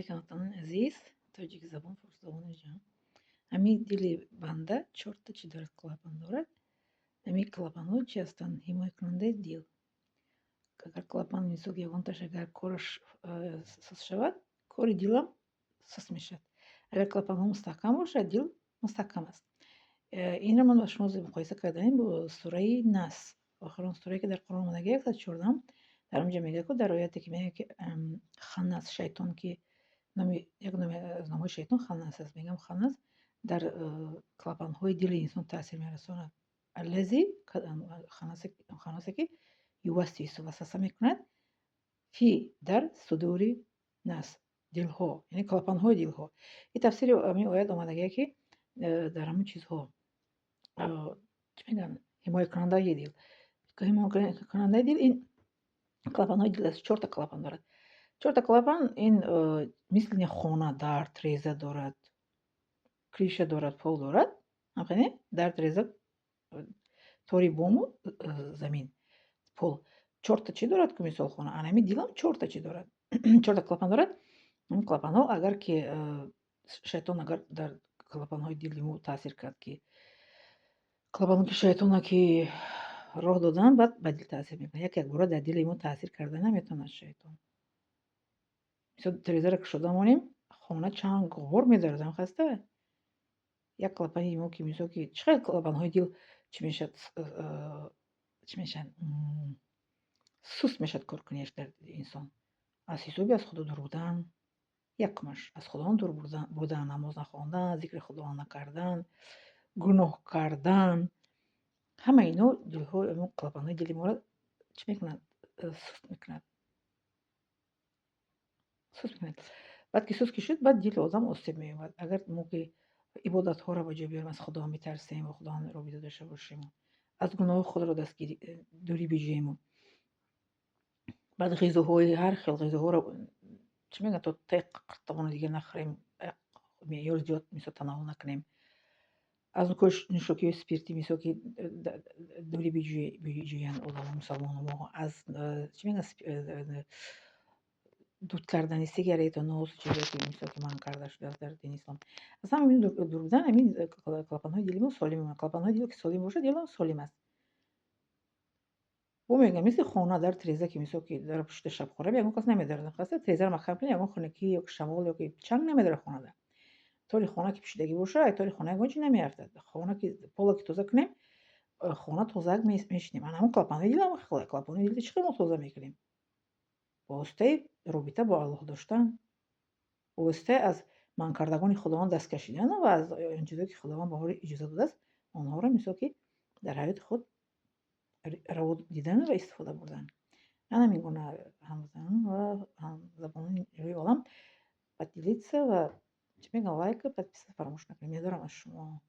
Алейкум, ҳамватанони азиз, тоҷикзабон, форсзабони ҷаҳон. Ҳамин дили банда чорта чӣ дорад? Клапан дорад. Ҳамин клапанҳо чи ҳастанд? Ҳимоякунандаи дил. Агар клапан, мисол, ягонташ агар кораш суст шавад, кори дилам суст мешавад. Агар клапанҳо мустаҳкам бошад, дил мустаҳкам аст. Инро ман ба шумо муқоиса кардаем бо сураи Нас, охирон сурае, ки дар Қуръон омадаги, 114-ум. Дар онҷо мегӯяд ку, дар ояте, ки мегӯяд, ки Ханнас, шайтон, ки номи як номи аз номҳои шайтон Ханнас аст, мегӯям, Ханнас дар клапанҳои дили инсон таъсир мерасонад. Аллази ханнасе, ки ювассвису, васваса мекунад, фи, дар, судури нас, дилҳо, яъне клапанҳои дилҳо. Ин тафсири ҳамин оят омадагие, ки дар ҳамон чизҳо, чӣ мегӯянд, ҳимоякунандаи дил. Ҳимоякунандаи дил ин клапанҳои дил аст. Чорта клапан дорад. Чорта клапан ин мисли хона дар, треза дорад, крыша дорад, пол дорад. Ҳамхеле дар, треза, тори бому, замин, пол. Чорта чӣ дорад ку, мисол, хона. Ана ҳамин дилам чорта чӣ дорад? Чорта клапан дорад. Ҳамин клапанҳо, агар ки шайтон агар дар клапанҳои дили мо таъсир кард, ки клапанҳо ки шайтона ки роҳ додан, баъд ба дил таъсир мекунад. Як якбора дар дили мо таъсир карда наметавонад шайтон. Мисол, трезаро кушода монем, хона чанд ғубор медорад, ҳам хаста? Як клапани мо ки, мисол, ки чӣ қадр клапанҳои дил чӣ мешавад, чӣ мешавад, суст мешавад коркунияш дар инсон. Аз ҳисоби аз Худо дур будан, якумаш аз Худованд дур будан, намоз нахондан, зикри Худованд накардан, гуноҳ кардан, ҳама ино дилҳо, клапанҳои дили моро чӣ мекунад? Суст мекунад. Суст мекунад. Баъд ки суст ки шуд, баъд дили одам осеб меёбад. Агар мо ки ибодатҳоро ба ҷо биёрем, аз Худованд битарсем ва Худованд робита дошта бошем, аз гуноҳи худро дастгирӣ, дурӣ биҷӯему, баъд ғизоҳои, ҳар хел ғизоҳоро, чӣ мегӯянд, то таи қиртоғони дига нахӯрем, меъёр зиёд, мисол, танаввул накунем, аз нӯшокиҳои спиртӣ, мисол, ки дурӣ биҷӯянд одамо, мусалмоно мо, аз, чӣ мегӯянд, дуд кардани сигарету нос, чизое ки, мисол, ки манъ карда шудааст дар дини ислом, аз ҳама дур будан, ҳамин клапанҳои дили мо солим мемонад. Клапанҳои дил ки солим бошад, дилам солим аст. Бо мегӯям, мисли хона дар, треза ки, мисол, ки дар пушти шабхора ягон кас намедарад, хаста трезаро маҳкам кунӣ, ягон хунукӣ ё шамол ё ки чанг намедарад хонада. Тори хона ки пӯшидагӣ бошад, тори хона ягон чи намеафтад. Хона ки пола ки тоза кунем, хона тозаак мешинем. Ана ҳамон клапанҳои дил ҳам хеле. Клапанҳои дил чӣ хел мо тоза мекунем? Ба воситаи робита бо Аллоҳ доштан, ба воситаи аз манъкардагони Худованд даст кашидан ва аз он чизое, ки Худованд ба мо иҷоза додааст, онҳоро, мисол, ки дар ҳаёти худ раво дидан ва истифода бурдан. Ана ҳамин гуна, ҳамватанон ва ҳамзабонони рӯи олам, поделиться ва, чӣ мегӯям, лайка, подписаться фаромӯш накунед. Миннатдорам аз шумо.